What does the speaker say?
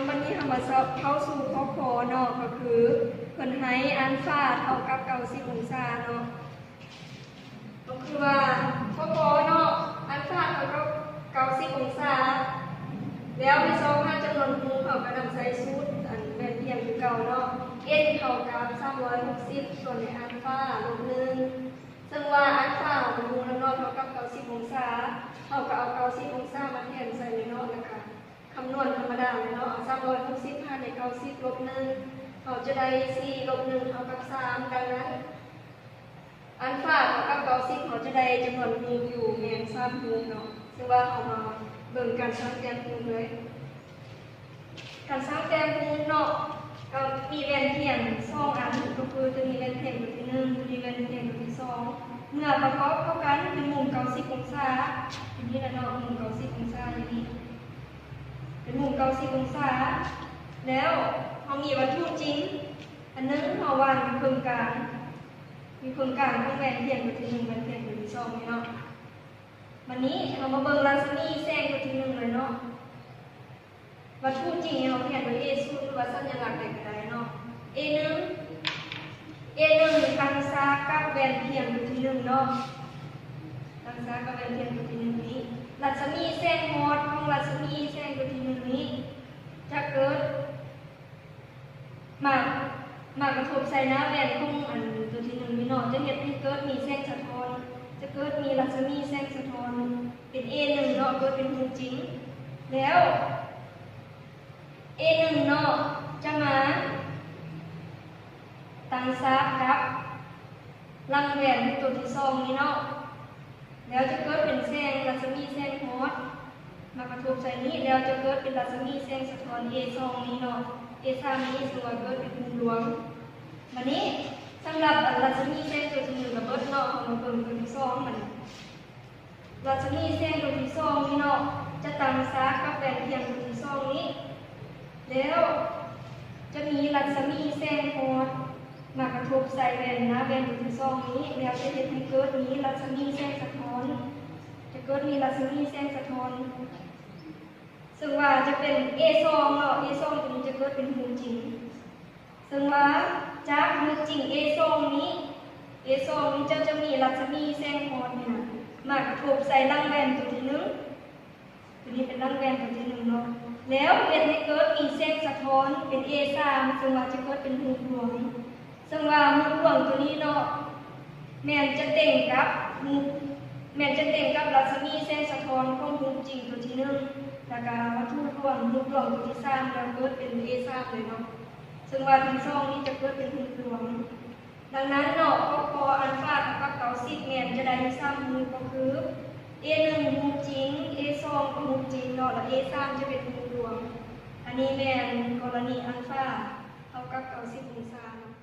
ບັດນີ້ເຮົາມາເຂົ້າສູ່ຂໍ້ຄອເນາະ ກໍຄືເພິ່ນໃຫ້ອັນຟາເທົ່າກັບເກົ້າສິບອົງສາເນາະ ກໍຄືວ່າຂໍ້ຄອເນາະ ອັນຟາເທົ່າກັບເກົ້າສິບອົງສາ ແລ້ວໃຫ້ຊອກຫາຈຳນວນຮູບ ເຮົາກໍນຳໃຊ້ສູດອັນແວ່ນພຽງຄືເກົ່າເນາະ ເອັນເທົ່າກັບສາມຮ້ອຍຫົກສິບ ສ່ວນໃນອັນຟາລົບໜຶ່ງ ເຊິ່ງວ່າອັນຟາເຮົາກໍຮູ້ແລ້ວເນາະ ເທົ່າກັບເກົ້າສິບອົງສາ ເຮົາກໍເອົາເກົ້າສິບອົງສາມາແທນໃສ່ເລີຍເນາະ ແລ້ວກໍ ຄຳນວນທຳມະດາເລີຍເນາະ ເອົາສາມຮ້ອຍຫົກສິບຫານໃຫ້ເກົ້າສິບລົບໜຶ່ງ ເຮົາຈະໄດ້ສີ່ລົບໜຶ່ງເທົ່າກັບສາມ ດັ່ງນັ້ນ ອັນຟາເທົ່າກັບເກົ້າສິບ ເຮົາຈະໄດ້ຈຳນວນຮູບຢູ່ແມ່ນສາມຮູບເນາະ ເຊິ່ງວ່າເຮົາມາເບິ່ງການສ້າງແຕ້ມຮູບເລີຍ ການສ້າງແຕ້ມຮູບເນາະ ກໍມີແວ່ນພຽງສອງອັນ ກໍຄືຈະມີແວ່ນພຽງຕົວທີໜຶ່ງ ຈະມີແວ່ນພຽງຕົວທີສອງ ເມື່ອປະກອບເຂົ້າກັນເປັນມຸມເກົ້າສິບອົງສາ ຢູ່ນີ້ລະເນາະ ມຸມເກົ້າສິບອົງສາຢູ່ນີ້ ເປັນມຸມເກົ້າສິບອົງສາ ແລ້ວເຮົາມີວັດຖຸຈິງອັນໜຶ່ງ ເຮົາວາງຢູ່ເຄິ່ງກາງ ຢູ່ເຄິ່ງກາງຂອງແວ່ນພຽງຕົວທີໜຶ່ງ ແວ່ນພຽງຕົວທີສອງນີ້ເນາະ ບັດນີ້ເຮົາມາເບິ່ງລັດສະໝີແສງຕົວທີໜຶ່ງເລີຍເນາະ ວັດຖຸຈິງເຮົາຂຽນໂດຍເອສູດ ຫຼືວ່າສັນຍະລັກໃດກໍໄດ້ເນາະ ເອໜຶ່ງ ເອໜຶ່ງຕັ້ງສາກກັບແວ່ນພຽງຕົວທີໜຶ່ງເນາະ ຕັ້ງສາກກັບແວ່ນພຽງຕົວທີໜຶ່ງນີ້ ລັດສະໝີແສງຮອດຂອງລັດສະໝີແສງຕົວທີໜຶ່ງນີ້ ຈະເກີດ ມາ ມາກະທົບໃສ່ໜ້າແວ່ນຂອງອັນຕົວທີໜຶ່ງນີ້ເນາະ ຈະເຮັດໃຫ້ເກີດມີແສງສະທ້ອນ ຈະເກີດມີລັດສະໝີແສງສະທ້ອນເປັນເອໜຶ່ງເນາະ ເກີດເປັນຮູບຈິງ ແລ້ວເອໜຶ່ງເນາະ ຈະມາຕັ້ງສາກກັບຫຼັງແວ່ນຕົວທີສອງນີ້ເນາະ ແລ້ວຈະເກີດເປັນແສງ ລັດສະໝີແສງຮອດ ມາກະທົບໃສ່ນີ້ ແລ້ວຈະເກີດເປັນລັດສະໝີແສງສະທ້ອນເອສອງນີ້ເນາະ ເອສາມນີ້ ເຊິ່ງວ່າເກີດເປັນຮູບດວງ ບັດນີ້ສຳລັບອັນລັດສະໝີແສງຕົວທີໜຶ່ງກະເບິດເນາະ ເຮົາມາເບິ່ງຕົວທີສອງ ບັດນີ້ ລັດສະໝີແສງຕົວທີສອງນີ້ເນາະ ຈະຕັ້ງສາກກັບແວ່ນພຽງຕົວທີສອງນີ້ ແລ້ວຈະມີລັດສະໝີແສງຮອດ ມາກະທົບໃສ່ແວ່ນ ໜ້າແວ່ນຕົວທີສອງນີ້ ແລ້ວຈະເຮັດໃຫ້ເກີດມີລັດສະໝີແສງສະທ້ອນ ຈະເກີດມີລັດສະໝີແສງສະທ້ອນ ເຊິ່ງວ່າຈະເປັນເອສອງເນາະ ເອສອງຕົວນີ້ຈະເກີດເປັນຮູບຈິງ ເຊິ່ງວ່າຈາກຮູບຈິງເອສອງນີ້ ເອສອງນີ້ຈະ ຈະມີລັດສະໝີແສງຮອດນີ້ນະ ມາກະທົບໃສ່ຫຼັງແວ່ນຕົວທີໜຶ່ງ ຕົວນີ້ເປັນຫຼັງແວ່ນຕົວທີໜຶ່ງເນາະ ແລ້ວເຮັດໃຫ້ເກີດມີແສງສະທ້ອນເປັນເອສາມ ເຊິ່ງວ່າຈະເກີດເປັນຮູບດວງ ເຊິ່ງວ່າຮູບດວງຕົວນີ້ເນາະ ແມ່ນຈະເຕັງກັບຮູບ ແມ່ນຈະເຕັງກັບລັດສະໝີແສງສະທ້ອນຂອງຮູບຈິງຕົວທີໜຶ່ງ ແລ້ວກະມາຖືດວງຮູບດວງຕົວທີສາມ ແລ້ວເກີດເປັນເອສາມເລີຍເນາະ ເຊິ່ງວ່າທັງສອງນີ້ຈະເກີດເປັນຮູບດວງ. ດັ່ງນັ້ນເນາະ ກໍ ກໍອັນຟາເທົ່າກັບເກົ້າສິບ ແມ່ນຈະໄດ້ຢູ່ສາມຮູບ ກໍຄື ເອໜຶ່ງຮູບຈິງ ເອສອງກໍຮູບຈິງເນາະ ແລະ ເອສາມຈະເປັນຮູບດວງ. ອັນນີ້ແມ່ນກໍລະນີອັນຟາເທົ່າກັບເກົ້າສິບອົງສາເນາະ.